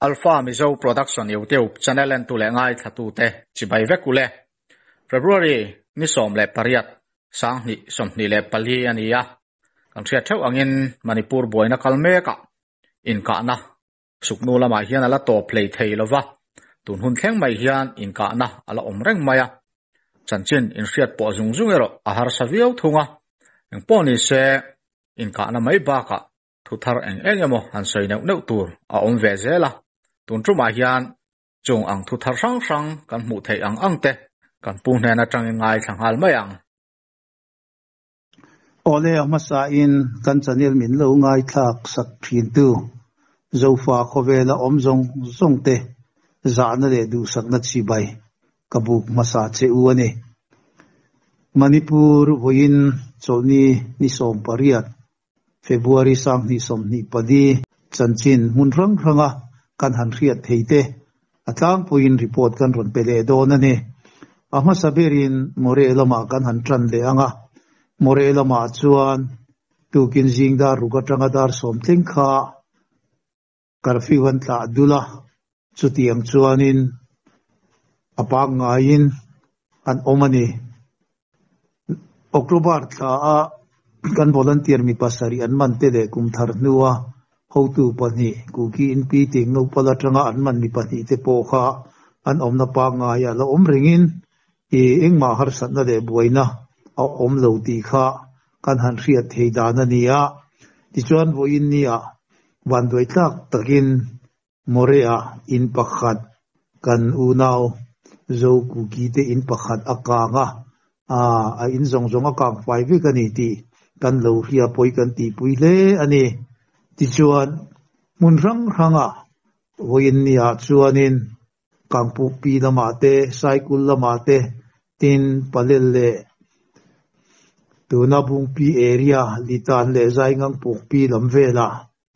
Alpha Mizo Production YouTube channel entu leh ngaithlatute chibai vek ule. February ni 18 2024 a ni a, kan hriat theuh angin Manipur buaina kal mekah inkahna suknu lamah hian a la tawp hlei thei lova, tun hun thleng mai hian inkahna a la awm reng mai a, chanchin inhriat pawh zung zung erawh a harsa viau thung a, engpawh ni se inkahna mai bakah thu thar eng eng emaw han sawi neuh neuh tur a awm ve zel a, tun tumah hian chung ang thu thar hrang hrang kan hmuh theih ang ang te kan pu hnen atangin ngaithla nghal mai ang. Awle a hmasa in kan channel min lo ngaithlak sak thin tu Zofa khawvela awm zawng zawng te zahna leh duhsakna chibai ka buk hmasa che u a ni. Manipur vawiin chawlhni ni 18 February 2024 chanchin hmun hrang hranga kan han hriat thei te a tlangpuiin report kan rawn pe leh dawn a ni. A hmasa berin Moreh lamah kan han tan leh ang a, Moreh lamah chuan tukin zing dar ruk atanga dar sawm thleng kha curfew an tlah dul a, chutiang chuanin a pangngaiin an awm a ni. October thla a kan volunteer mi pasarih an man te leh kum thar hnua hotu pahnih Kuki Inpi tih Nopal atanga an man mi pahnih te pawh kha an awmna pangngai a la awm rengin i engmah harsatna leh buaina a awm lo tih kha kan han hriat thei dan a ni a. Tichuan vawiin nia vanduai tlak takin Moreh-ah in pakhat kan unau Zo Kuki te in pakhat a kang a, a in zawng zawng a kang fai vek a ni tih kan lo hria pawi kan tihpui hle a ni. Tichuan, hmun hrang hrangah vawiin niah chuanin Kangpukpi lamah te, Saikul lamah te, tin Palel leh tuna Bungpi area Litan leh Zaingangpukpi lam velah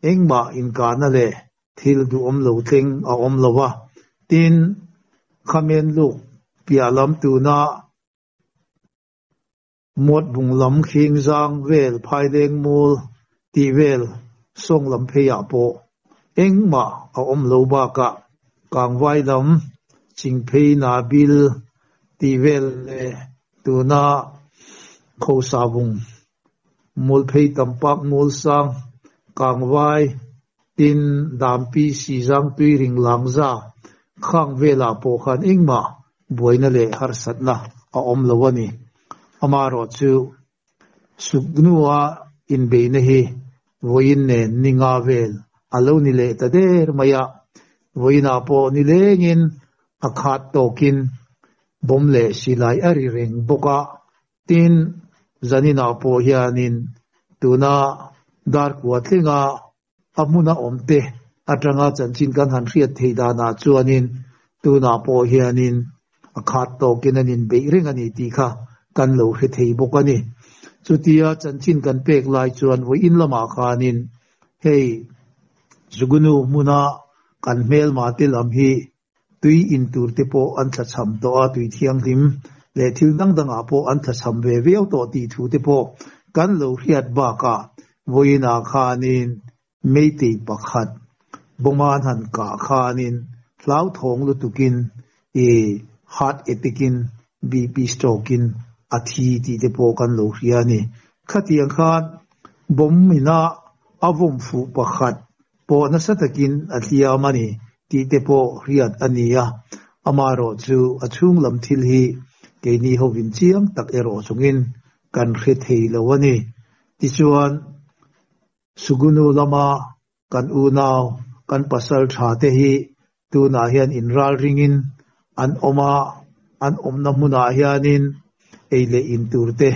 Engmah inkahna leh thil duhawm lo thleng a awm lo a, tin, Khamen luk piah lam tuna Muatbung lam khing zang vel phaileng mul tih vel sawng lam pheiah pawh engmah a awm lo bakah Kangvai lam Chingphei Nabil tih vel leh tuna Khosavung Mulphei tampak Mulsang, Kangvai, tin Dampi Sizang Tuiring Langza khang velah pawh khan engmah buaina leh harsatna a awm lo a ni. Amaherawhchu Suknua inbeihna hi vawiin nen ni nga vel a lo ni leh ta der mai a, vawiinah pawh nilengin a khat tawkin bawm leh silai a ri reng bawk a, Tin, zaninah pawh hianin tuna dar kua tlinga a hmuna awmte atanga chanchin kan han hriat theih danah chuanin tunah pawh hianin a khat tawkin an inbeih reng a ni tih kha kan lo hre thei bawk a ni. Chutia chanchin kan pek lai chuan vawiin lamah khanin hei Zugunu hmuna kan hmelma te lam hi Tui in tur te pawh an tlachham tawh a, tui thianghlim leh thil dang dangah pawh an tlachham ve viau tawh tih thu te pawh kan lo hriat bakah vawiinah khanin Meitei pakhat bawma an han kah khanin hlauthawng lutukin i heart attack in BP stroke in a thi tih te pawh kan lo hria a ni. Khatiang khan bawm ina a vawm fuh pakhat pawh nasa takin a hliam a ni tih te pawh hriat a ni a, amaherawhchu a chhung lam thil hi keini hovin chiang tak erawh chungin kan hre thei lo a ni. Tichuan, Sugunu lama kan unau, kan pasal tha te hi tunah hian inral ringin an awm a, an awmna hmunah hianin ei leh in tur te,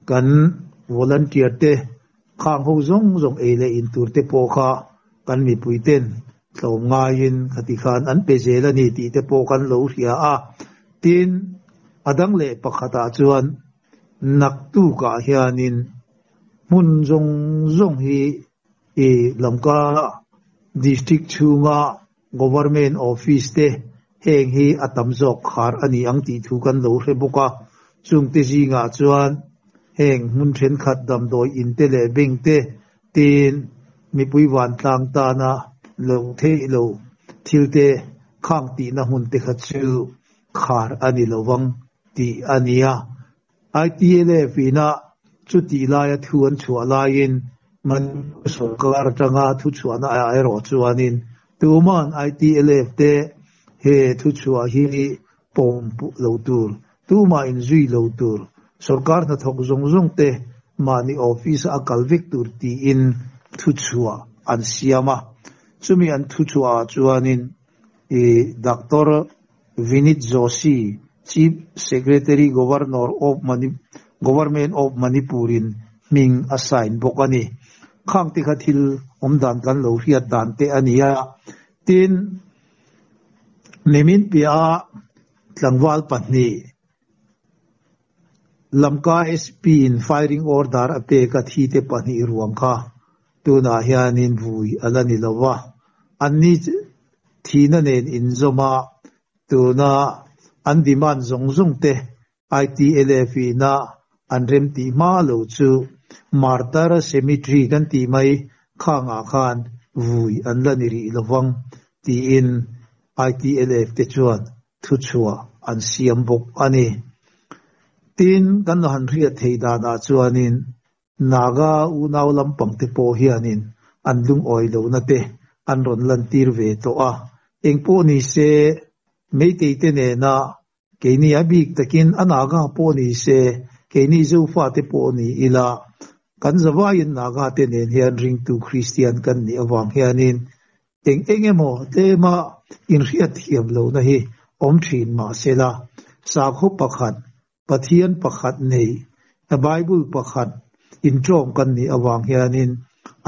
kan volunteer te, khang ho zawng zawng ei leh in tur te pawh kha kan mipui ten tlawm ngaiin khati khan an pe zel a ni tih te pawh kan lo hria a. Tin, a dang leh pakhatah chuan naktukah hianin hmun zawng zawng hi i Lamka District chhunga Government Office te heng hi a tam zawk khar a ni ang tih thu kan lo hre bawk a, chungte zingah chuan heng hmun thenkhat damdawi in te leh bank te tin mipui vantlang tana lo theih lo thil te khang tihna hmun te kha chu khar a ni lovang tih a ni a. ITLF ina chutih laia thu an chhuah laiin Manipur sawrkar atanga thuchhuahna ah erawh chuanin tuman ITLF te he thuchhuah hi pawm lo tur, tumah inzui lo tur, sawrkar hnathawk zawng zawng te mahni office a kal vek tur tiin thuchhuah an siam a. Chumi an thuchhuah ah chuanin Doctor Vinit Joshi, Chief Secretary Governor of Government of Manipur in hming a sign bawk a ni. Khang te kha thil awmdan kan lo hriat dan te a ni a. Tin, nimin piaha tlangval pahnih Lamka SP in firing order a pek a thi te pahnih ruang kha tunah hianin vui a la ni lo va. Anni thihna nen inzawm a, tuna an demand zawng zawng te ITLF ina an remtih hma lo chu Martyr Cemetery kan tih mai khangah khan vui an la ni rih lovang tiin ITLF te chuan thuchhuah an siam bawk a ni. Tin, kan lo han hriat theih danah chuanin Naga unau lampang te pawh hianin an lungawi lohna te an rawn lantir ve tawh a. Engpawh ni se, Meitei te nena keini a bik takin a Naga pawh ni se, keini Zofa te pawh ni ila, kan zavaiin Naga te nen hian ringtu Kristian kan nih avang hianin Eng eng emaw tlema inhriat thiam lohna hi awm thin mah sela, sakhaw pakhat, Pathian pakhat nei, Bible pakhat inṭawm kan nih avang hianin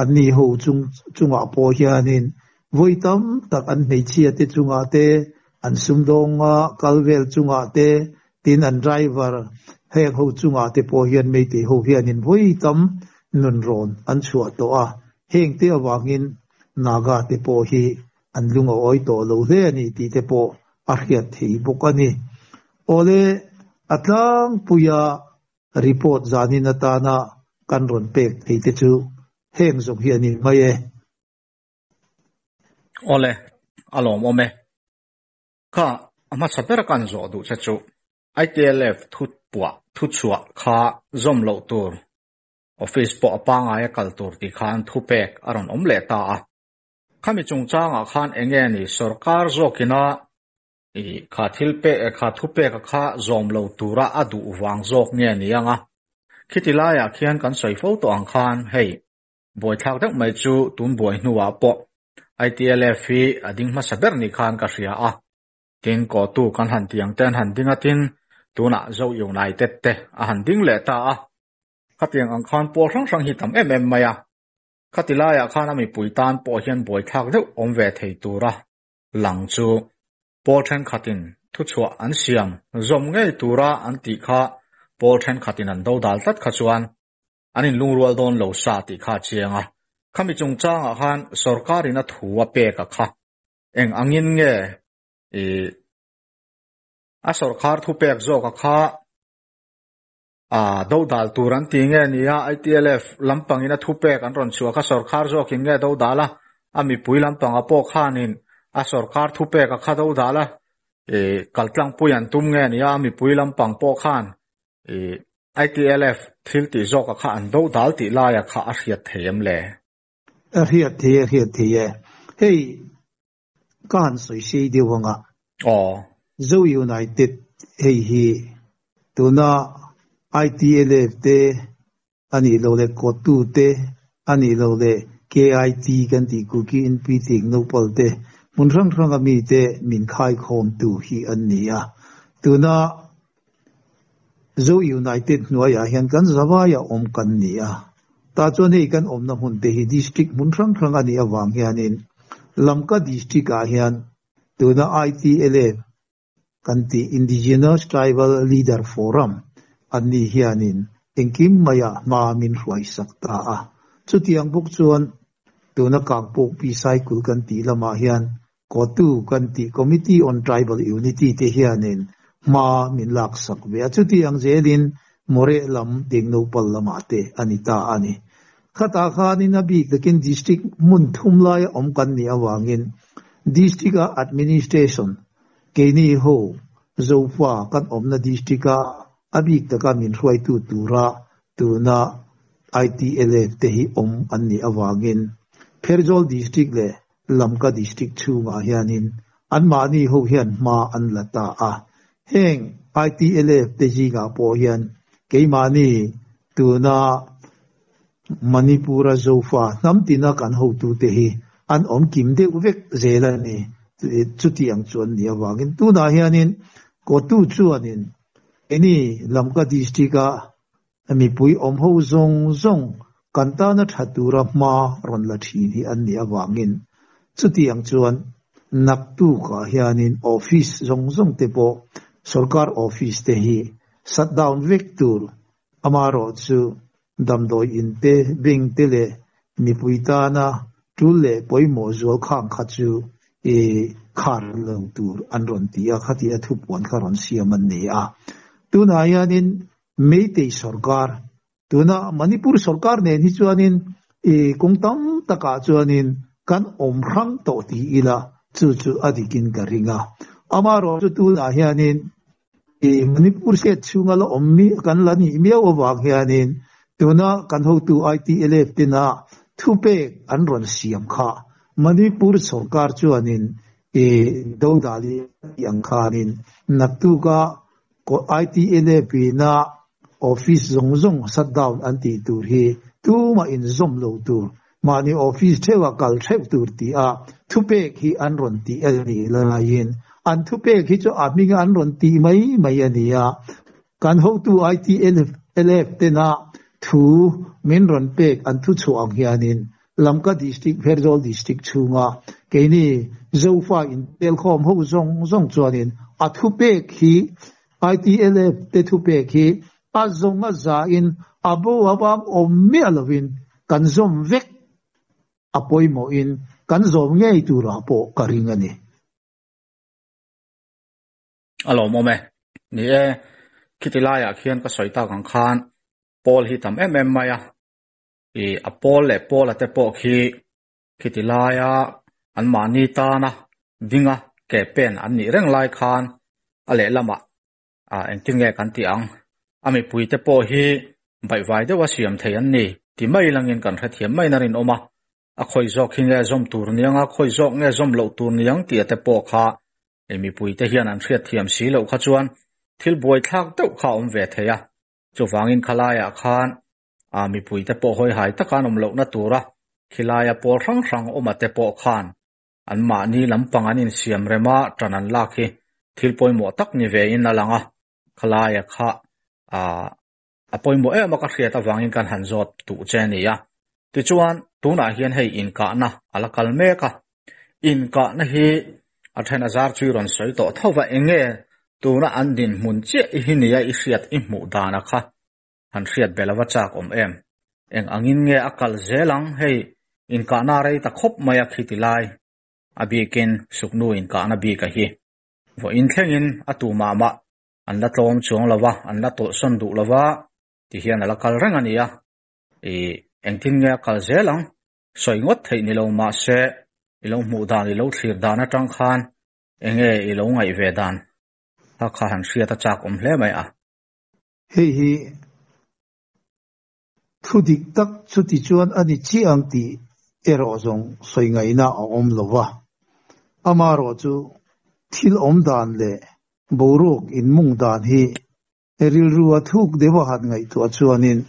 anni ho chung chungah pawh hianin vawi tam tak an hmeichhia te chungah te, an sumdawnga kal vel chungah te, tin an driver heng ho chungah te pawh hian Meitei ho hianin vawi tam nunrawn an chhuah tawh a, heng te avangin Naga te pawh hi an lung a awi tawh lo hle a ni tih te pawh a hriat thei bawk a ni. Awle, a tlangpuia report zanin atana kan rawn pek thei te chu heng zawng hi a ni mai e. Awle, a lawmawm e. Kha, a hmasa ber kan zawh duh che chu ITLF thupuah thuchhuah kha zawm loh tur Office pawh a pangai a kal tur tih khan thupek a rawn awm leh ta a. Khami chungchangah khan enge ni sorkar zawkina i kha thil pe kha thupek a kha zawm lo tura a duh vang zawk nge ni anga. Khiti laiah khian kan sawi fo tawh ang khan hei buaithlak deuh mai chu tun buai hnuah pawh ITLF hi a ding hmasa ber ni khan ka hria a. Tin kawhtu kan han ti ang te an han ding a tin tunah Zo United te a han ding leh ta a. Khatiang ang khan pawl hrang hrang hi tam em em mai a, khati laiah khan a mipui tan pawh hian buaithlak deuh awm ve thei tura lang chu pawl thenkhatin thuchhuah an siam zawm ngei tura an tih kha pawl thenkhatin an dodal tlat kha chuan an inlungrual dawn lo sa tih kha a chiang a. Khami chungchangah khan sorkarin a thu a pek a kha eng angin nge ih a sorkar thupek zawk a kha A dodal tur an ti nge nia ITLF lampangin a thupek an rawn chhuah kha sawrkhar zawkin nge dodal a, a mipui lampanga pawh khanin a sawrkhar thupek a kha dodal a, ih kaltlangpui an tum nge nia a mipui lampang pawh khan ih ITLF thil tih zawk a kha an dodal tih laia kha a hriat thei em le? A hriat thei e, a hriat thei e. Hei ka han sawi sei deuh ang a. Aw. Zo United hei hi tuna ITLF te a nih loh leh Kotu te a nih loh leh KIT kan tih Kuki Inpi Tik Nopal te hmun hrang hranga mite min khaikhawmtu hi an ni a. Tuna Zo United hnuaiah hian kan zavaia awm kan ni a, tah chuan hei kan awmna hmun te hi District hmun hrang hrang a nih avang hianin Lamka District ah hian tuna ITLA kan tih Indigenous Tribal Leader Forum an nih hianin engkim maiah hma min hruaisak ta a. Chutiang bawk chuan tuna Kangpawkpi Cycle kan tih lamah hian Kotu kan tih Committee on Tribal Unity te hianin hma min laksak ve a, chuti ang zelin Moreh lam Dengnopal lamah te a ni ta a ni. Khatah khanin a bik takin District hmun thum laia awm kan nih avangin District-a administration keini ho Zofa kan awmna District-a a bik taka min hruaitu tura tuna ITLF te hi awm an nih avangin Pherzawl District leh Lamka District chhungah hianin anmahni ho hian hma an la ta a. Heng ITLF te zingah pawh hian keimahni tuna Manipur-a Zofa hnam tina kan hotute hi an awm kim deuh vek zel a ni. Chuti ang chu an nih avangin tunah hianin Kotu chuanin keini Lamka District-a mipui awm ho zawng zawng kan tana tha tura hma rawn la thin hi an nih avangin chuti ang chuan naktukah hianin office zawng zawng te pawh sorkar office te hi shut down vek tur Amaherawh chu damdawi in te, bank te leh mipui tana tul leh pawimawh zual khang kha chu i khar lo tur an rawn ti a, khati a thupuan kha rawn siam an ni a. Tunah hianin Meitei sorkar, tuna Manipur sorkar nen hi chuanin i kawng tam takah chuanin kan awm hrang tawh ti ila chu chu a dikin ka ring a. Amaherawh chu tunah hianin I Manipur state chhunga la awm mi kan la nih miau avang hianin tuna kan hotu ITLF tena thupek an rawn siam kha Manipur sorkar chuanin i dodali tih ang khanin naktuka ITLF ina office zawng zawng shut down an tih tur hi tumah inzawm lo tur Mahni office theuh a kal theuh tur tih a thupek hi an rawn tih a nih laiin an thupek hi chu a hming an rawn tih mai mai a ni a. Kan hotu ITLF tena thu min rawn pek an thu chhuah ang hianin Lamka District, Pherzawl District chhunga keini Zofa intelkhawm ho zawng zawng chuanin a thupek hi ITLF te thupek hi a zawng a zain a bo avang awm miah lovin kan zawm vek a pawimawhin kan zawm ngei turah pawh ka ring a ni. A lawmawm e. Ni e, khiti laiah khian ka sawi tak ang khan pawl hi tam em em mai a. I a pawl leh pawla te pawh khi khiti laia anmahni tana dinga ke pen an nih reng lai khan a lehlamah Ah, engtin nge kan tih ang? A mipuite pawh hi baihvai deuha siam thei an ni ti mai langin kan hrethiam mai na rinawm a. A khawi zawk hi nge zawm tur niang a, khawi zawk nge zawm loh tur niang tih te pawh kha ei mipuite hian an hriatthiam si loh kha chuan thil buaithlak deuh kha a awm ve thei a. Chuvangin khalaiah khan ah mipuite pawh hawihai taka an awm lohna tura khilaia pawl hrang hrang awma te pawh khan Anmahni lampang an insiam rem a, ṭan an lak hi thil pawimawh tak ni ve in a lang a, khalaia kha a pawimawh em a ka hriat avangin kan han zawt duh che a ni a. Tichuan, tunah hian hei inkahna a la kal mek a, inkahna hi a then a zar chu i rawn sawi tawh tho va, eng nge tuna an dinhmun chiah i hi nia i hriat i hmuh dana kha Han hriat belh ava chak awm em? Eng angin nge a kal zel ang hei inkahna rei ta khawp mai a khiti lai a bikin suknu inkahna bik a hi. Vawiin thlengin a tu mah mah an la tlawm chuang lo va, an la tawlhsawn duh lo va ti hian a la kal reng a ni a. I engtin nge a kal zel ang? Sawi ngawt theih ni lo mahse i lo hmuh dan i lo thlir dan atang khan enge i lo ngaih ve dan kha kha han hriat a chak awm hle mai a. Hei hi thu dik tak chuti chuan a ni chiah ang tih erawh zawng sawi ngaihna a awm lo va. Amaherawh chu thil awm dan leh boruak inmung dan hi rilru a thuk deuh a han ngaihtuah chuanin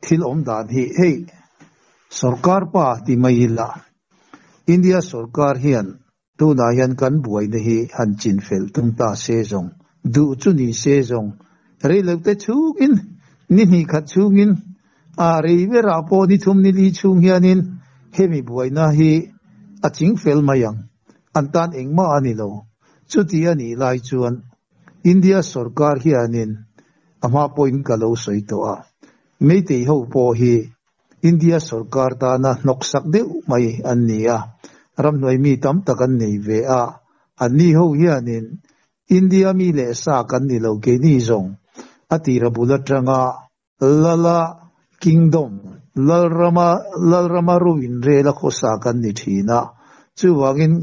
thil awm dan hi hei sorkar pa ti mai ila India sorkar hian Tunah hian kan buaina hi han chinfel tum ta se zawng, duh chu ni se zawng, reilote chhungin, ni hnih khat chhungin, a rei berah pawh ni thum ni li chhung hianin hemi buaina hi a chingfel mai ang, an tan engmah a ni lo. Chuti a nih lai chuan India sorkar hianin a hma pawhin ka lo sawi tawh a, Meitei ho pawh hi India sorkar tana hnawksak deuh mai an ni a, ramhnuai mi tam tak an nei ve a, anni ho hianin India mi leh sa kan ni lo keini zawng a tira bul atanga Lala Kingdom, Lalrama, Lalrama ro inrel a khawsa kan ni thin a, chuvangin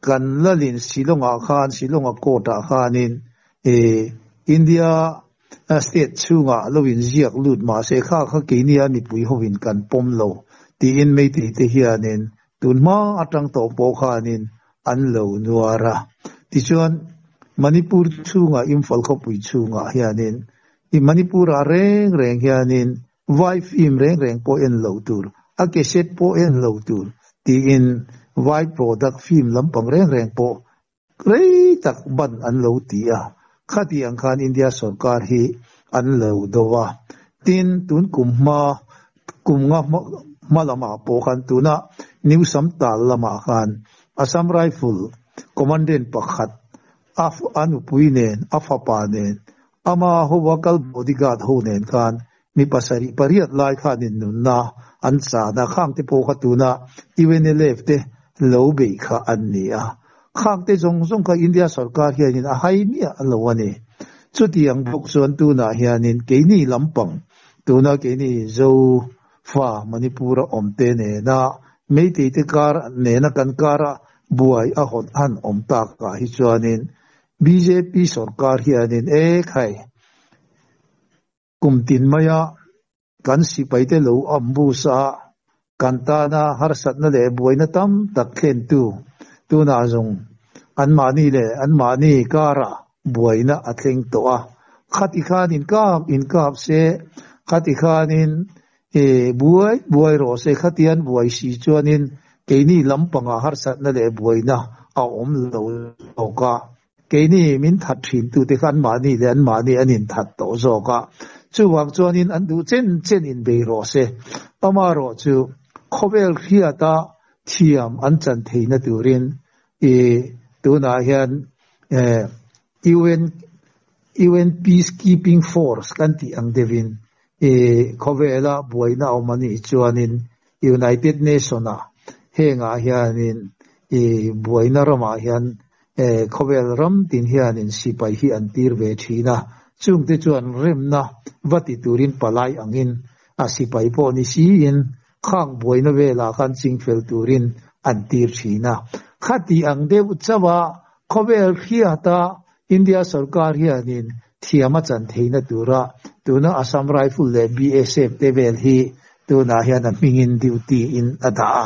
Kan lalin Shillong-ah khan, Shillong-a court-ah khanin India state chhungah lo inziak lut mah se kha kha keinia mipui hovin kan pawm lo tiin Meitei te hianin tun hma atang tawh pawh khanin an lo nuar a. Tichuan, Manipur chhungah Imphal khawpui chhungah hianin i Manipur-ah reng reng hianin Vai film reng reng pawh en lo tur, a cassette pawh en lo tur tiin vai product film lampang reng reng pawh rei tak ban an lo ti a, khati ang khan India sorkar hi an lo do a. Tin, tun kum hma, kum nga hma lamah pawh khan tuna New Samtal lamah khan Assam Rifle Commandant pakhat a a nupui nen, a fapa nen Ama hova kal bodyguard ho nen khan mi pasarih pariat lai khanin nunna an chan a, khangte pawh kha tuna UNLF te lo beih kha an ni a. Khangte zawng zawng kha India sorkar hianin a hai miah lo a ni. Chutiang bawk chuan tunah hianin keini lampang, tuna keini Zofa Manipur-a awmte nena Meitei-te kar nena kan kara buai a hawn han awm takah hi chuanin Bjp sorkar hianin e khai kum tin maia kan sipaite lo ambush a, kan tana harsatna leh buaina tam tak thlentu tunah zawng anmahni leh anmahni karah buaina a thleng tawh a. Khati khan inkap inkap se, khati khanin e buai buai rawh se, khatian buai si chuanin keini lampangah harsatna leh buaina a awm lo zawk a, keini min that thintute kha anmahni leh anmahni an inthat tawh zawk a, chuvang chuanin an duh chen chen inbei rawh se. Amaherawh chu khawvel hriata thiam an chan theihna turin i tunah hian UN UN Peacekeeping Force kan tih ang deuhin i khawvela buaina a awm a nih chuanin United Nation-ah hengah hianin i buaina ramah hian khawvel ram tin hianin sipai hi an tir ve thin a, chungte chuan remna va ti turin palai angin a sipai pawh ni siin khang buaina velah khan chingfel turin an tir thin a. Khati ang deuh chauh a khawvel hriata India sorkar hianin thiam a chan theihna tura tuna Assam Rifle leh BSF te vel hi tunah hian a hmingin duty in a dah a.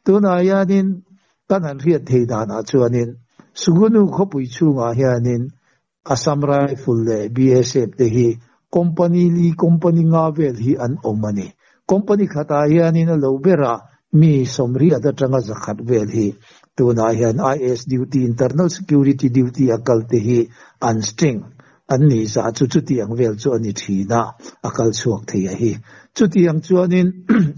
Tunah hianin kan han hriat theih danah chuanin Sugunu khawpui chhungah hianin Assam Rifle leh BSF te hi company li company nga vel hi an awm a ni. Company khatah hianin a lo berah mi sawmriat atanga zakhat vel hi tunah hian IS duty, Internal Security Duty a kal te hi an strength an nih zah chu chutiang vel chu a ni thin a, a kal chhuak thei a hi. Chutiang chuanin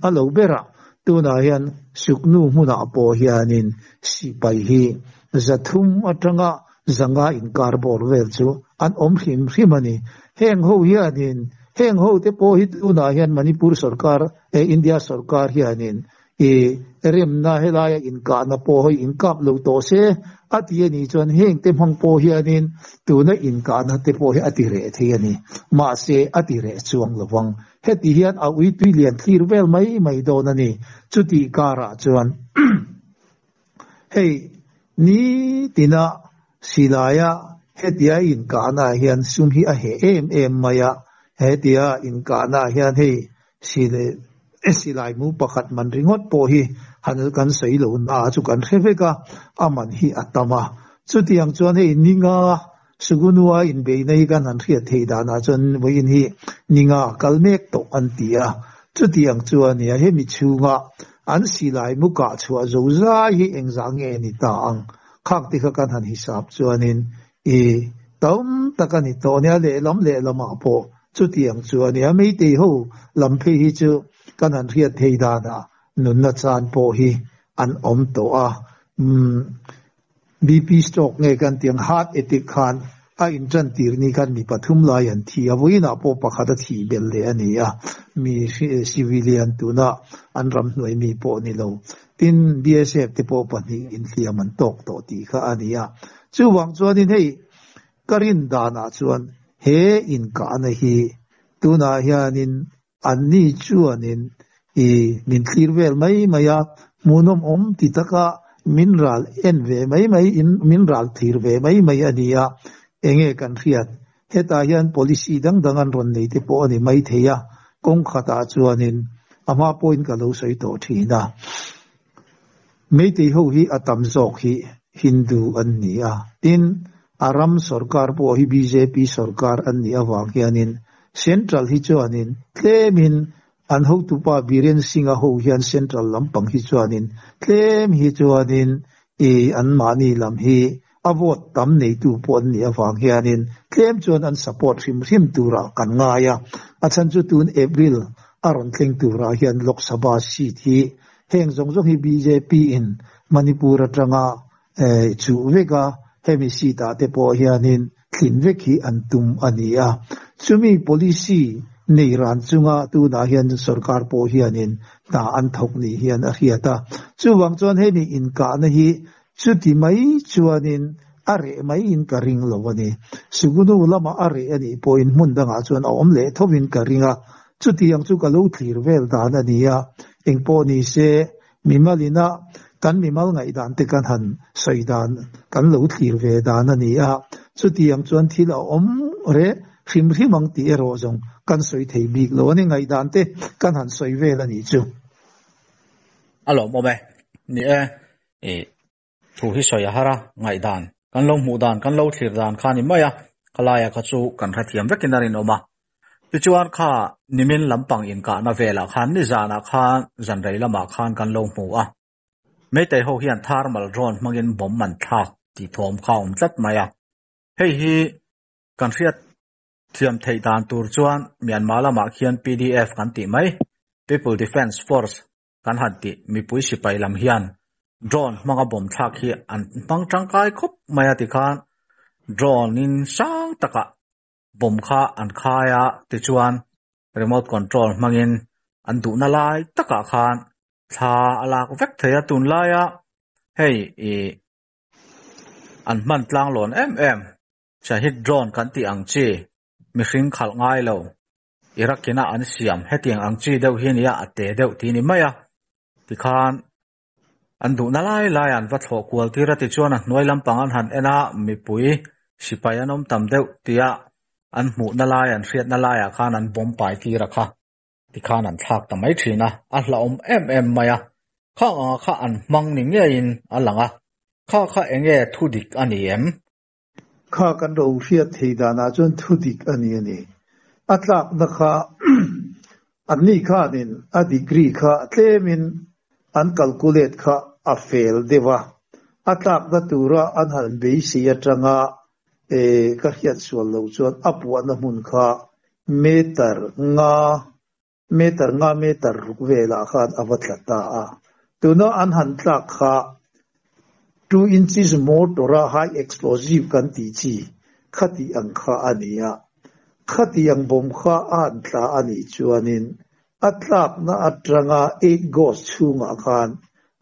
a lo berah tunah hian Suknu hmunah pawh hianin sipai hi 300 atanga 500 inkar bawr vel chu an awm hrim hrim a ni. Heng ho hianin heng ho te pawh hi tunah hian Manipur sorkar eh India sorkar hianin i remna helaia inkahna pawh hi inkap lo tawh se a ti a nih chuan heng te hmang pawh hianin tuna inkahna te pawh hi a ti reh thei a ni. Mahse a ti reh chuang lo vang. Heti hian a ui tui lian thlir vel mai mai dawn a ni. Chutih karah chuan Hei, nitina silaia hetia inkahnaah hian sum hi a heh em em mai a, hetia inkahnaah hian hei silai mu pakhat man ringawt pawh hi han kan sawi lo na chu kan hre vek a, a man hi a tam a. Chutiang chuan hei ninga Sugunua inbeihna hi kan han hriat theih danah chuan vawiin hi ninga kal mek tawh an ti a, chutiang chu a nia hemi chhunga an silai mu kah chhuah zo zai hi engzah nge ni ta ang khak te kha kan han hisap chuanin i tam tak a ni tawh nia lehlam lehlamah pawh chutiang chu a nia Meitei ho lam phei hi chu kan han hriat theih danah nunna chan pawh hi an awm tawh a umm BP stroke nge kan tih ang heart attack khan a intan tir ni khan mi pathum lai an thi a, vawiinah pawh pakhat a thih belh leh a ni a, mi civilian tuna an ram hnuai mi pawh ni lo. Tin, BSF te pawh pahnih inhliam an tawk tawh tih kha a ni a. Chuvang chuanin hei ka rin danah chuan he inkahna hi tunah hianin Anni chuanin i min thlir vel mai mai a, hmuhnawm awm ti taka min ral en ve mai mai in min ral thlir ve mai mai a ni a, enge kan hriat? Hetah hian policy dang dang an rawn nei te pawh a ni mai thei a, kawng khatah chuanin a hma pawhin ka lo sawi tawh thin a. Meitei ho hi a tam zawk hi Hindu an ni a, tin a ram sorkar pawh hi bjp sorkar an nih avang hianin Central hi chuanin tlemin an hotupa Biren Singh-a ho hian Central lampang hi chuanin tlem hi chuanin i anmahni lam hi a vote tam neitu pawh an nih avang hianin tlem chuan an support hrim hrim turah kan ngai a, a chhan chu tun April a rawn thleng turah hian Lok Sabha seat hi Heng zawng zawng hi bjp in Manipur atanga chuh vek a, hemi seat ah te pawh hianin thlin vek hi an tum a ni a. Chumi policy nei ran chunga tunah hian sorkar pawh hianin hna an thawk ni hian a hriat a. Chuvang chuan hemi inkahna hi chuti mai chuanin a reh maiin ka ring lo a ni. Sugunu lamah a reh a nih pawhin hmun dangah chuan a awm leh thovin ka ring a. Chutiang chu ka lo thlir vel dan a ni a, engpawh ni se, mimalina kan mimal ngaihdan te kan han sawi dan, kan lo thlir ve dan a ni a, chutiang chuan thil a awm reh hrim hrim ang tih erawh zawng kan sawi thei bik lo a ni, ngaihdan te kan han sawi vel a nih chu. A lawmawm e. Ni e. Ih. Thu hi sawi a har a, ngaihdan, kan lo hmuh dan, kan lo thlir dan kha a ni mai a, khalaia kha chu kan hrethiam vekin a rinawm a. Tichuan kha nimin lampang inkahna velah khan nizanah khan zanrei lamah khan kan lo hmu a, Meitei ho hian thermal drone hmangin bomb an thlak tih thawm kha a awm tlat mai a. Hei hi kan hriat thiam theih dan tur chuan Myanmar lamah khian PDF kan tih mai, People Defence Force, Kan han tih mipui sipai lam hian drone hmanga bomb thlak hi an hmang tangkai khawp mai a tikhan drone in sang takah bomb kha an khai a tichuan remote control hmangin an duhna lai takah khan thla a lak vek thei a tunlaia hei ih an hman tlang lawn em em Shahid drone kan tih ang chi mihring khalh ngai lo. Iraq ina an siam hetiang ang chi deuh hi nia a te deuh tih ni mai a. Tikhan an duhna lai lai an va thlawh kual tir a tichuan a hnuai lampang an han en a mipui sipai an awm tam deuh tia an hmuhna lai an hriatna laiah khan an bawm pai tir a kha. Tikhan an thlak ta mai thin a, a hlauhawm em em mai a. Khang anga kha an hmang ni ngeiin a lang a, kha kha enge thudik a ni em? Kha kan ro hriat thei danah chuan thudik a ni a ni. A tlakna kha anni khanin a degree kha tlemin an calculate kha a fel deuh a, a tlakna tura an han beisei atanga ka hriat sual loh chuan a puahna hmun kha meter nga meter nga meter ruk velah khan a va tla ta a. Tuna an han tlak kha two inches motor a high explosive kan tih chi khati ang kha a ni a. Khati ang bawm kha a han tla a nih chuanin a tlakna atanga eight gauge chhungah khan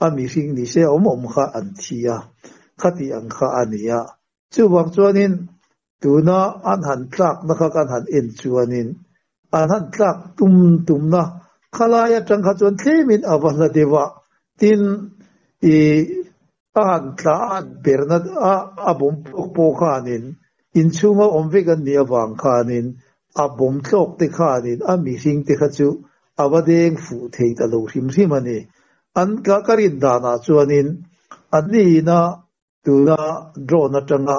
a mihring ni se awm awm kha an thi a, khati ang kha a ni a. Chuvang chuanin tuna an han tlakna kha kan han en chuanin an han tlak tum tumna khalai atang kha chuan tlemin a va hla deuh a, tin ih a han tla a han perna a a bawm tawk pawh khanin inchhunga awm vek an nih avang khanin a bawm tlawk te khanin a mihring te kha chu a va deng fuh thei ta lo hrim hrim a ni. An ka rin danah chuanin anniina Tuna drone atanga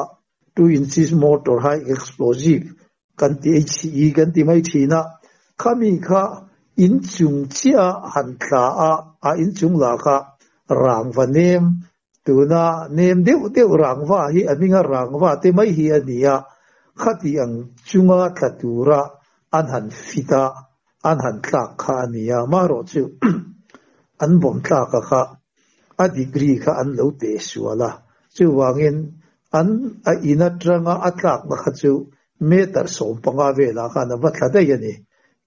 two inches motor high explosive kan ti HE kan ti mai thin a, khami kha inchung chiah han tla a, a inchung lah kha rangva nem, tuna nem deuh deuh rangva hi a hminga rangva te mai hi a ni a, khati ang chunga tla tura an han fit a, an han tlak kha a ni a, marawh chu an bawm tlak a kha a degree kha an lo teh sual a, chuvangin an a in atanga a tlakna kha chu meter 15 velah khan a va tla daih a ni.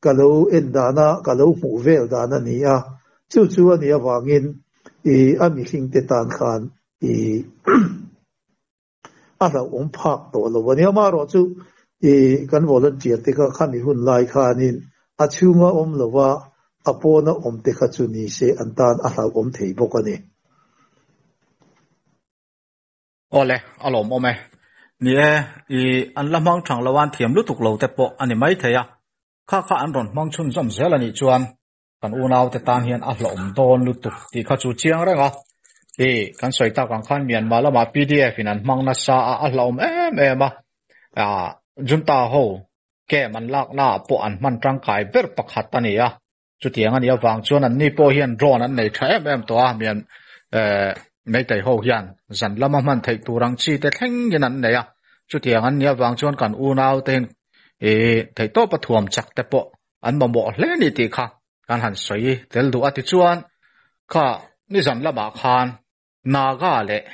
Ka lo en dana ka lo hmuh vel dan a ni a, chu chu a nih avangin ih a mihring te tan khan ih a hlauhawm phak tawh lo a ni. Amaherawh chu ih kan volunteer te kha khami hun lai khanin a chhunga awm lova a pawna awm te kha chu ni se an tan a hlauhawm thei bawk a ni. Awle, a lawmawm e. Ni e, i an la hmang thang lo an thiam lutuk lo te pawh a ni maithei a, kha kha an rawn hmang chhunzawm zel a nih chuan kan unaute tan hian a hlawhawm dawn lutuk tih kha chu chiang reng a. I kan sawi tak ang khan Myanmar lamah pdf in an hmang nasa a, a hlawhawm em em a. Ah, Junta ho camp an laknaah pawh an hman tangkai ber pakhat a ni a. Chutiang a nih avang chuan anni pawh hian drone an nei tha em em tawh a, Myan eh Meitei ho hian zan lama hman theih tur ang chi te thlengin an nei a. Chutiang an nih avang chuan kan unaute hian ih theihtawpa thuam chak te pawh an mamawh hle ni tih kha kan han sawi tel duh a. Tichuan kha nizan lamah khan Naga leh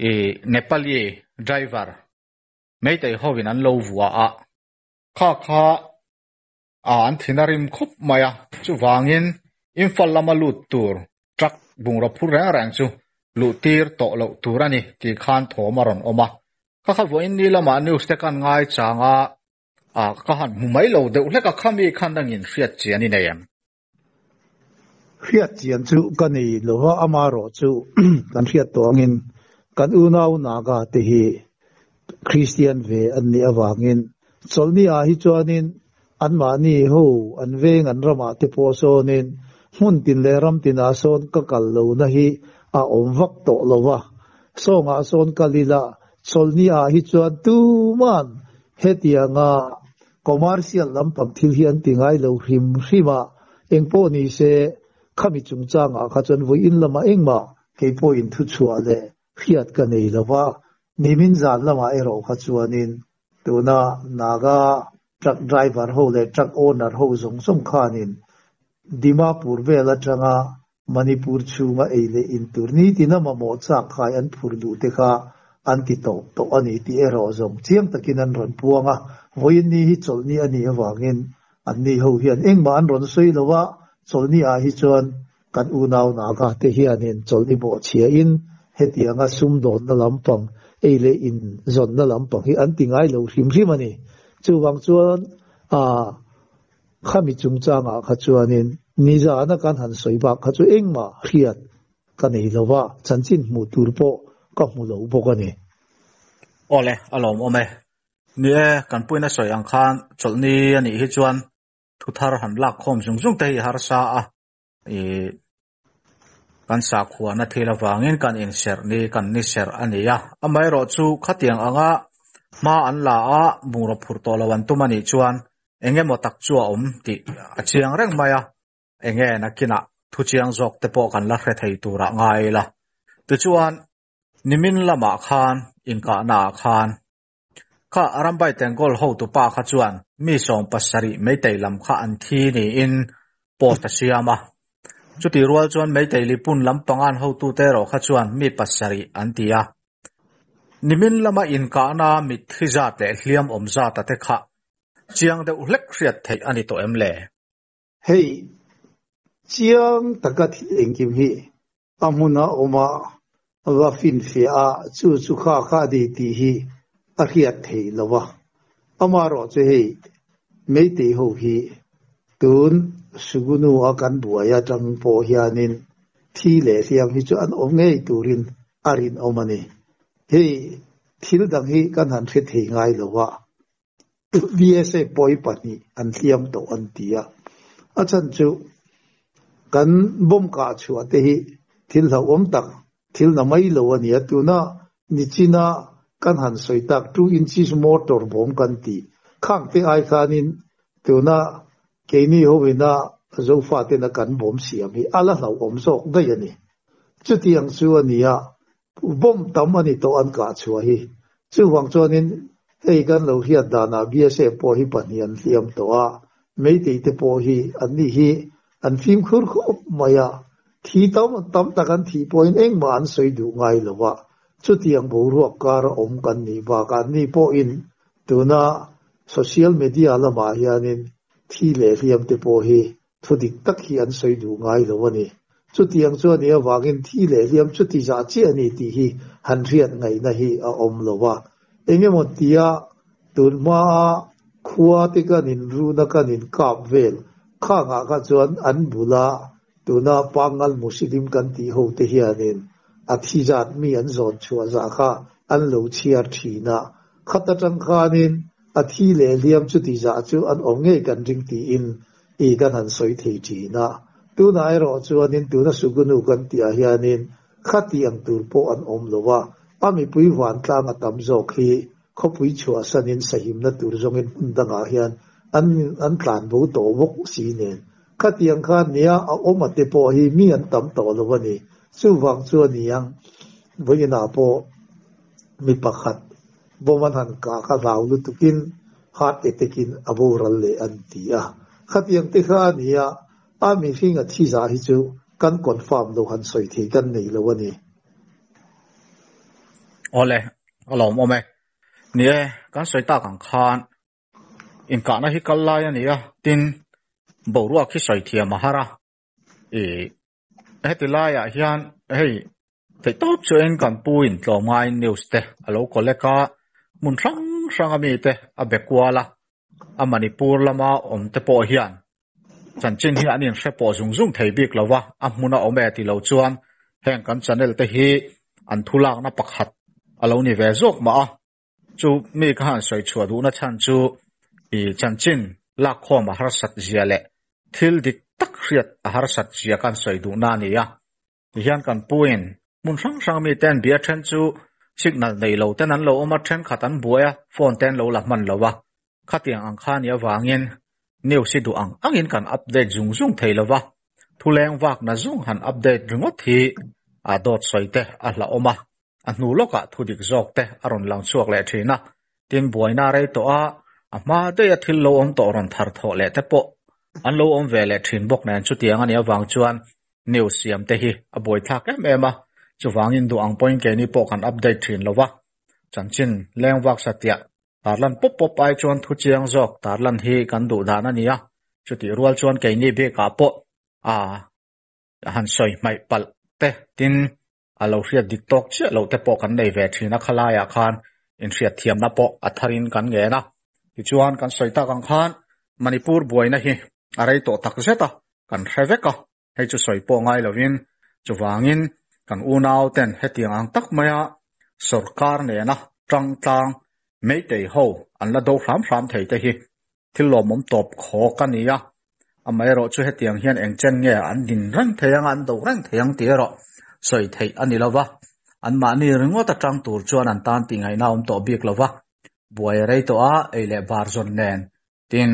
ih Nepali driver Meitei hovin an lo vua a, kha kha a an thin a rim khawp mai a, chuvangin Imphal lama lut tur truck bungraw phur reng reng chu luh tir tawh loh tur a ni tih khan thawm a rawn awm a. Kha kha vawiin ni lamah news te kan ngai chang a, a ka han hmu mai lo deuh hlek a, khami khan dangin hriat chian i nei em? Hriat chian chu ka nei lo va, amaherawh chu kan hriat tawh angin kan unau Naga te hi Kristian ve an nih avangin chawlhni ah hi chuanin anmahni ho an veng an ramah te pawh sawnin hmun tin leh ram tinah sawn ka kal lohna hi a awm vak tawh lo va, sawngah sawn kal ila chawlhni ah hi chuan tuman hetianga Commercial lampang thil hi an ti ngai lo hrim hrim a, engpawh ni se, khami chungchangah kha chuan vawiin lamah engmah kei pawhin thuchhuah leh hriat ka nei lo va, nimin zan lamah erawh kha chuanin tuna Naga truck driver ho leh truck owner ho zawng zawng khanin Dimapur vel atanga Manipur chhunga ei leh in tur nitin a mamawh chak khai an phur duh te kha an ti tawp tawh a ni tih erawh zawng chiang takin an rawn puang a, vawiin ni hi chawlhni a nih avangin anni ho hian engmah an rawn sawi lo a, chawlhni ah hi chuan kan unau Naga te hianin chawlhni bawhchhia in hetianga sumdawnna lampang ei leh in zawnna lampang hi an ti ngai lo hrim hrim a ni. Chuvang chuan aa. Khami chungchangah kha chuanin nizana kan han sawi bak kha chu engmah hriat ka nei lo va, chanchin hmuh tur pawh ka hmu lo bawk a ni. Awle, a lawmawm e. Ni e, kan puina sawi ang khan chawlhni a nih hi chuan thu thar han lak khawm zung zung te hi harsa a, i kan sakhuana thil avangin kan inserh ni kan ni serh a ni a. Amaherawhchu khatiang anga hma an la a, bungraw phurh tawh lo an tum a nih chuan eng emaw tak chu a awm tih a chiang reng mai a, enge nakinah thu chiang zawk te pawh kan la hre thei turah ngai ila. Tichuan, nimin lamah khan inkahnaah khan Kha Arambai Tengkawl hotupa kha chuan mi 70 Meitei lam kha an thi niin post a siam a. Chutih rual chuan Meitei Lipun lam pangan hotute erawh kha chuan mi pasarih an ti a. Nimin lama inkahna mitthi zat leh hliam awm zata te kha chiang deuh hlek hriat theih a ni tawh em le? Hei, chiang taka thil engkim hi A hmuna awm a, va finfiah a, chu chu kha kha a ni tih hi a hriat theih lo a. Amaherawh chu hei Meitei ho hi tun Sugunu a kan buai atang pawh hianin thi leh hliam hi chu an awm ngei turin a rinawm a ni. Hei thil dang hi kan han hre thei ngai lo a, VSA pawi pahnih an hliam tawh an ti a, a chhan chu kan bomb kah chhuah te hi thil hlauhawm tak, thil na mai lo a ni a, tuna nichina kan han sawi tak two inches motor bomb kan tih khang te ai khanin tuna keini hovina Zofa tena kan bomb siam hi a la hlauhawm zawk daih a ni. Chutiang chu a ni a, Bomb tam a ni tawh an kah chhuah hi. Chuvang chuanin hei kan lo hriat danah BSA pawh hi pahnih an hliam tawh a, Meitei te pawh hi an nih hi an fimkhur khawp mai a, thi tam tam tak an thih pawhin engmah an sawi duh ngai lo a, chutiang boruak kar a awm kan nih bakah an ni pawhin tuna social media lamah hianin thi leh hliam te pawh hi Thu dik tak hi an sawi duh ngai lo a ni. Chutiang chu a nih avangin thi leh hliam chuti zah chiah a ni tih hi han hriat ngaihna hi a awm lo a. Engemaw tia tun hmaa khua te kan inruna kan inkap vel khangah kha chuan an bula tuna Pangal Muslim kan tih ho te hianin a thi zat mi an zawn chhuah zah kha an lo chhiar thin a, khat atang khanin a thi leh hliam chuti zah chu an awm ngei kan ring tiin i kan han sawi thei thin a. Tunah erawh chuanin tuna Sugunu kan tihah hianin khati ang tur pawh an awm lo a, a mipui vantlang a tam zawk hi khawpui chhuahsanin sahimna tur zawngin hmun dangah hian an an tlan bo tawh bawk si nen. Khatiang khan nia a awm a te pawh hi mi an tam tawh lo a ni. Chuvang chu a ni ang, vawiinah pawh mi pakhat bomb an han kah kha hlau lutukin heart attack in a boral leh an ti a. Khatiang te kha a ni a, a mihring a thi zah hi chu kan confirm lo han sawi thei kan nei lo a ni. Awle, a lawmawm e. Ni e, kan sawi tak ang khan inkahna hi kal lai a ni a, tin boruak hi sawi thiam a har a. Ih, heti laiah hian hei theihtawp chuan kan pu in tlawmngaiin news te a lo collect a, hmun hrang hrang a mite a be kual a, a Manipur lama awm te pawh hian chanchin hi an inhre pawh zung zung thei bik lo va, a hmun a awm e ti lo chuan heng kan channel te hi an thu lakna pakhat a lo ni ve zawk mah a, chu mi ka han sawi chhuah duhna chhan chu i chanchin lakkhawm a harsat zia leh thil dik tak hriat a harsat zia ka han sawi duhna a ni a. Tihian kan puin hmun hrang hrang mi ten bia then chu signal nei lo ten an lo awm a, thenkhat an buai a, phone te an lo la hman lo a. Khatiang ang kha nia vangin news hi duh ang angin kan update zung zung thei lo va, thuleng vakna zung han update ringawt hi a dawt sawi te a hlauhawm a, a hnu lawkah thudik zawk te a rawn lang chhuak leh thin a, tin buaina rei tawh a, a hma daih a thil lo awm tawh rawn thar thawh leh te pawh an lo awm ve leh thin bawk nen chutiang a nih avang chuan news siam te hi a buaithlak em em a, chuvangin duh ang pawhin keini pawh kan update thin lo va, chanchin leng vak satliah tarlan pawp pawp ai chuan thu chiang zawk tarlan hi kan duh dan a ni a, chutih rual chuan keini bikah pawh a han sawi hmaih palh te tin a lo hriat dik tawk chiah loh te pawh kan nei ve thin a, khalaiah khan inhriat thiamna pawh a tharin kan ngen a. Tichuan kan sawi tak ang khan Manipur buaina hi a rei tawh tak zet a, kan hre vek a, hei chu sawi pawh ngai lovin chuvangin kan unau ten hetiang ang tak maia sorkar nena tang tlang Meitei ho an la do hram hram thei te hi thil lawmawm tawp khawk a ni a, amaherawh chu hetiang hian eng chen nge an din reng thei ang a, an do reng thei ang tih erawh sawi theih a ni lo va, anmahni ringawt atang tur chuan an tan tih ngaihna a awm tawh bik lo va, buai a rei tawh a, ei leh bar zawn nen tin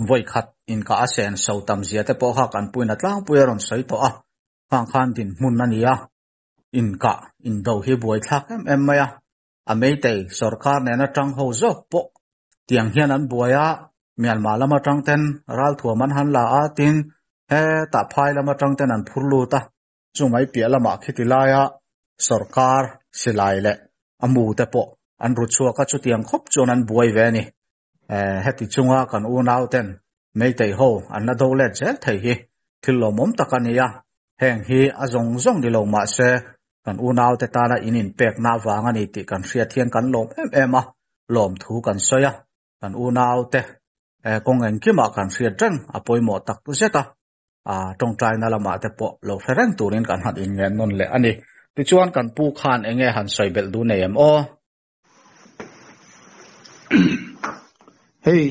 vawi khat inkah a sen so tam zia te pawh kha kan puina tlangpui a rawn sawi tawh a, khang khan dinhmun a ni a, inkah indo hi buaithlak em em mai a. A Meitei sorkar nena tang ho zawk pawh tiang hian an buai a, Myanmar lam atang ten ralthuam an han la a, tin hetah phai lam atang ten an phur lut a, chu mai piah lamah khiti laia sorkar silai leh a mu te pawh an ru chhuak a, chutiang khawp chuan an buai ve a ni. Heti chunga kan unau ten Meitei ho an la do let zel thei hi thil lawmawm tak a ni a, heng hi a zawng zawng ni lo mah se kan unaute tana in inpekna avang a ni tih kan hriat hian kan lawm em em a, lawmthu kan sawi a, kan unaute kawng engkimah kan hriat reng a pawimawh tak zet a, tawngtaina lamah te pawh lo hre reng turin kan han inngen nawn leh a ni. Tichuan kan pu khan enge han sawi belh duh nei em aw? Hei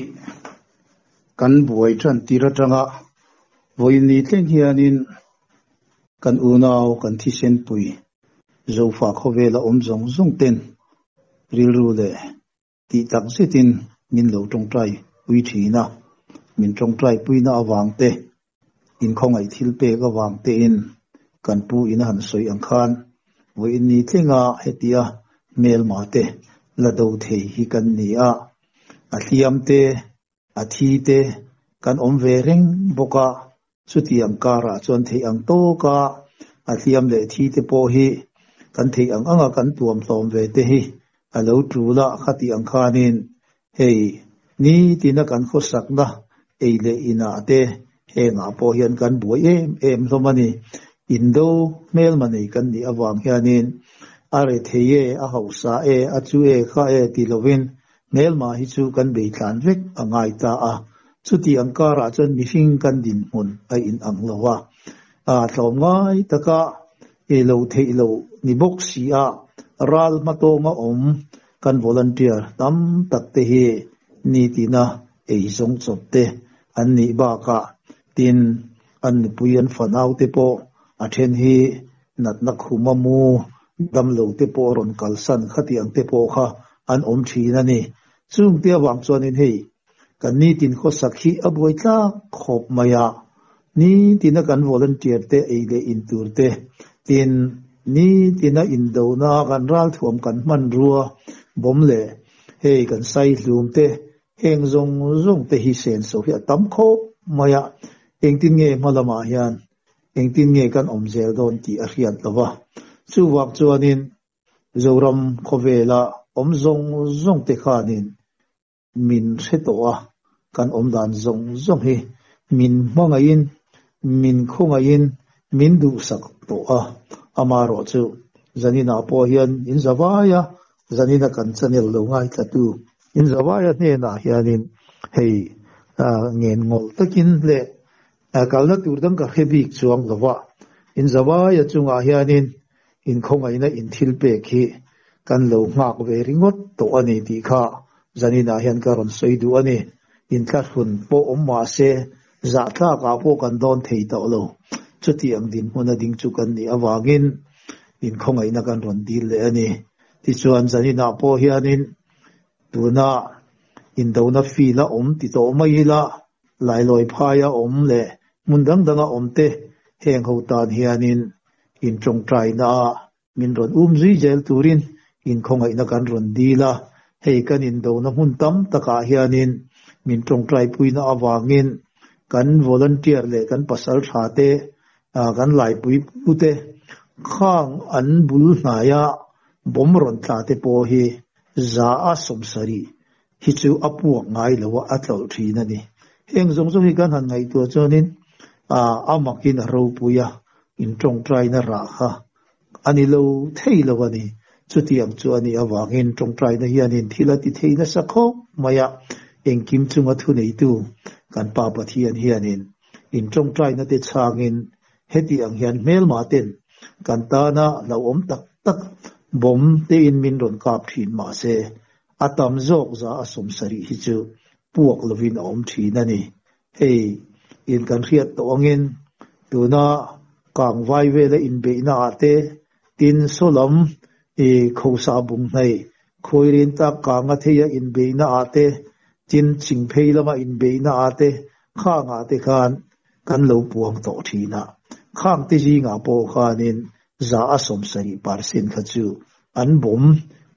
kan buai tan tir atanga vawiin ni thleng hianin kan unau kan thisen pui Zofa khawvela awm zawng zawng ten rilru leh tih tak zetin min lo tawngtai pui thin a, min tawngtai puina avang te Inkhawngaih thil pek avang tein kan pu in a han sawi ang khan vawiin ni tlenga hetia hmelma te la do thei hi kan ni a, a hliam te, a thi te kan awm ve reng bawk a, chutiang karah chuan theih ang tawka a hliam leh thi te pawh hi kan theih ang anga kan tuam hlawm ve te hi a lo tul a, khatih ang khanin hei nitina kan khawsakna ei leh inah te hengah pawh hian kan buai em em hlawm a ni. Indo hmelma nei kan nih avang hianin a rethei e, a hausa e, a chu e, kha e ti lovin hmelma hi chu kan beitlan vek a ngai ta a. Chuti ang karah chuan mihring kan dinhmun a inang lo a, tlawmngai taka. Ei lo theih lo ni bawk si a, ral hmatawnga awm kan volunteer tam tak te hi nitina ei zawng chawp te an nih bakah tin an nupui an fanau te pawh a then hi natna khuma mu damlo te pawh rawn kalsan khatiang te pawh kha an awm thin a ni. Chung te avang chuanin hei Kan nitin khawsak hi a buai tlak khawp mai a, nitina kan volunteer te ei leh in tur te, tin nitina indona kan ralthuam kan hmanrua bawm leh hei kan saihlum te, heng zawng zawng te hi senso hi a tam khawp mai a, engtin nge hma lamah hian engtin nge kan awm zel dawn tih a hriat lo va, chuvang chuanin Zoram khawvela awm zawng zawng te khanin Min hre tawh a, kan awm dan zawng zawng hi min hmangaihin, min khawngaihin min duhsak tawh a. Amaherawhchu, zaninah pawh hian in zavai a, zanina kan channel lo ngaithlatu in zavai a hnenah hianin hei ngen ngawlh takin leh kalna tur dang ka hre bik chuang lo va, in zavai a chungah hianin In khawngaihna in thil pek hi kan lo nghak ve ringawt tawh a ni tih kha zaninah hian ka rawn sawi duh a ni. Inthlahrun pawh awm mah se zahtlakah pawh kan dawn thei tawh lo. Chuti ang dinhmun a ding chu kan nih avangin in khawngaihna kan rawn dil leh a ni. Tichuan zaninah pawh hianin tuna indona field a awm ti tawh mai ila Lailawi phaia awm leh hmun dang danga awm te heng ho tan hianin in tawngtaina ah min rawn um zui zel turin in khawngaihna kan rawn dil a, hei kan indona hmun tam takah hianin min tawngtaipuina avangin kan volunteer leh kan pasal tha te, kan laipui pute khang an bul hnaia bawm rawn tla te pawh hi 170 hi chu a puak ngai lo a, a tlawlh thin a ni. Heng zawng zawng hi kan han ngaihtuah chuanin a makin a ropui a, in tawngtaina rah kha a ni lo thei lo a ni. Chutiang chu a nih avangin tawngtaina hianin thil a ti thei nasa khawp mai a, engkim chunga thuneitu kan Pa Pathian hianin in tawngtaina te chhangin heti ang hian hmelma ten kan tana hlauhawm tak tak bawm tein min rawn kap thin mahse A tam zawk 170 hi chu puak lovin a awm thin a ni. Hei, in kan hriat tawh angin tuna kangvai vela inbeihna ah te, tin sawlam i khosa bung hnai khawirin tak kanga theia inbeihna ah te, tin chingphei lama inbeihna ah te, khang ah te khan kan lo puang tawh thin a. Khang te zingah pawh khanin 70% kha chu an bawm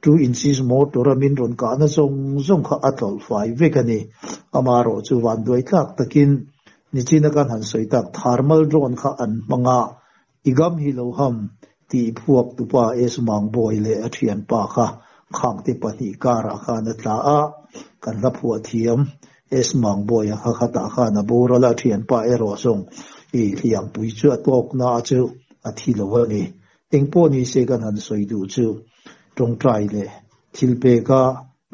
2 inches motor a min rawn kahna zawng zawng kha a tlawlh fai vek a ni. Amaherawh chu vanduai tlak takin nichina kan han sawi tak thermal drone kha an hmang a, i gam hi lo ham tih phuak tupa S Mangbawi leh a thianpa kha khangte pahnih karah khan a tla a, kan hla phuah thiam S Mangbawi a kha khatah khan a boral a, thianpa erawh zawng i hliampui chu a tawkna chu a thi lo a ni. Engpawh ni se kan han sawi duh chu tawngtai leh thil peka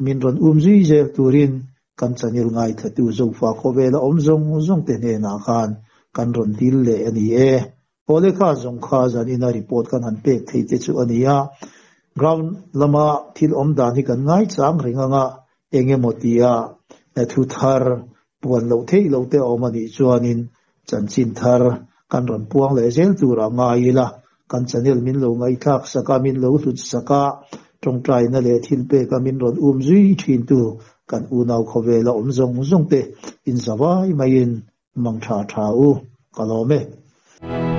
min rawn um zui zel turin kan channel ngaithlatu Zofa khawvela awm zawng zawng te hnenah khan kan rawn dil leh a ni e. Aw lekha zawng kha zanina report kan han pek thei te chu a ni a, ground lama thil awm dan hi kan ngaichang reng anga eng emaw tia thu thar puan loh theih loh te a awm a nih chuanin chanchin thar kan rawn puang leh zel turah ngai ila, kan channel min lo ngaihthlak sak a, min lo hlut sak a, tawngtaina leh thil peka min rawn um zui thintu kan unau khawvela awm zawng zawng te inzavai maiin mang tha tha u, ka lawm e.